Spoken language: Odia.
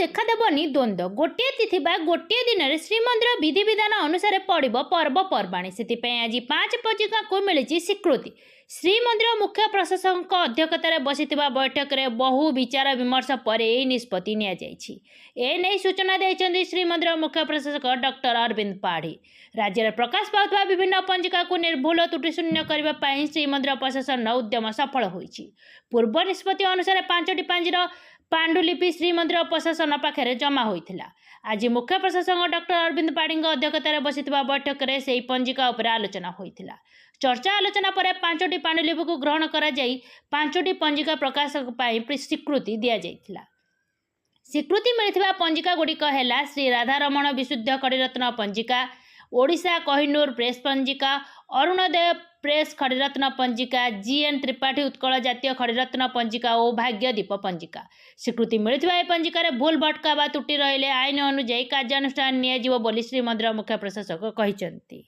ଦେଖାଦେବନି ଦ୍ୱନ୍ଦ୍ୱ। ଗୋଟିଏ ତିଥି ବା ଗୋଟିଏ ଦିନରେ ଶ୍ରୀମନ୍ଦିର ବିଧିବିଧାନ ଅନୁସାରେ ପଡ଼ିବ ପର୍ବପର୍ବାଣୀ। ସେଥିପାଇଁ ଆଜି 5 ପଞ୍ଜିକାକୁ ମିଳିଛି ସ୍ୱୀକୃତି। ଶ୍ରୀମନ୍ଦିର ମୁଖ୍ୟ ପ୍ରଶାସକଙ୍କ ଅଧ୍ୟକ୍ଷତାରେ ବସିଥିବା ବୈଠକରେ ବହୁ ବିଚାର ବିମର୍ଶ ପରେ ଏହି ନିଷ୍ପତ୍ତି ନିଆଯାଇଛି। ଏନେଇ ସୂଚନା ଦେଇଛନ୍ତି ଶ୍ରୀମନ୍ଦିର ମୁଖ୍ୟ ପ୍ରଶାସକ ଡକ୍ଟର ଅରବିନ୍ଦ ପାଢ଼ୀ। ରାଜ୍ୟରେ ପ୍ରକାଶ ପାଉଥିବା ବିଭିନ୍ନ ପଞ୍ଜିକାକୁ ନିର୍ଭୁଲ ତ୍ରୁଟିଶୂନ୍ୟ କରିବା ପାଇଁ ଶ୍ରୀମନ୍ଦିର ପ୍ରଶାସନର ଉଦ୍ୟମ ସଫଳ ହୋଇଛି। ପୂର୍ବ ନିଷ୍ପତ୍ତି ଅନୁସାରେ 5ଟି ପାଞ୍ଜିର ପାଣ୍ଡୁଲିପି ଶ୍ରୀମନ୍ଦିର ପ୍ରଶାସନ ପାଖରେ ଜମା ହୋଇଥିଲା। ଆଜି ମୁଖ୍ୟ ପ୍ରଶାସକ ଡକ୍ଟର ଅରବିନ୍ଦ ପାଢ଼ୀଙ୍କ ଅଧ୍ୟକ୍ଷତାରେ ବସିଥିବା ବୈଠକରେ ସେହି ପଞ୍ଜିକା ଉପରେ ଆଲୋଚନା ହୋଇଥିଲା। ଚର୍ଚ୍ଚା ଆଲୋଚନା ପରେ 5ଟି ପାଣ୍ଡୁଲିପିକୁ ଗ୍ରହଣ କରାଯାଇ 5ଟି ପଞ୍ଜିକା ପ୍ରକାଶ ପାଇଁ ସ୍ୱୀକୃତି ଦିଆଯାଇଥିଲା। ସ୍ୱୀକୃତି ମିଳିଥିବା ପଞ୍ଜିକା ଗୁଡ଼ିକ ହେଲା ଶ୍ରୀ ରାଧାରମଣ ବିଶୁଦ୍ଧ ଖଡ଼ିରତ୍ନ ପଞ୍ଜିକା, ଓଡ଼ିଶା କହିନୂର ପ୍ରେସ୍ ପଞ୍ଜିକା, ଅରୁଣୋଦୟ ପ୍ରେସ୍ ଖଡ଼ିରତ୍ନ ପଞ୍ଜିକା, ଜିଏନ୍ ତ୍ରିପାଠୀ ଉତ୍କଳ ଜାତୀୟ ଖଡ଼ିରତ୍ନ ପଞ୍ଜିକା ଓ ଭାଗ୍ୟଦୀପ ପଞ୍ଜିକା। ସ୍ୱୀକୃତି ମିଳିଥିବା ଏହି ପଞ୍ଜିକାରେ ଭୁଲ ଭଟକା ବା ତ୍ରୁଟି ରହିଲେ ଆଇନ ଅନୁଯାୟୀ କାର୍ଯ୍ୟାନୁଷ୍ଠାନ ନିଆଯିବ ବୋଲି ଶ୍ରୀମନ୍ଦିର ମୁଖ୍ୟ ପ୍ରଶାସକ କହିଛନ୍ତି।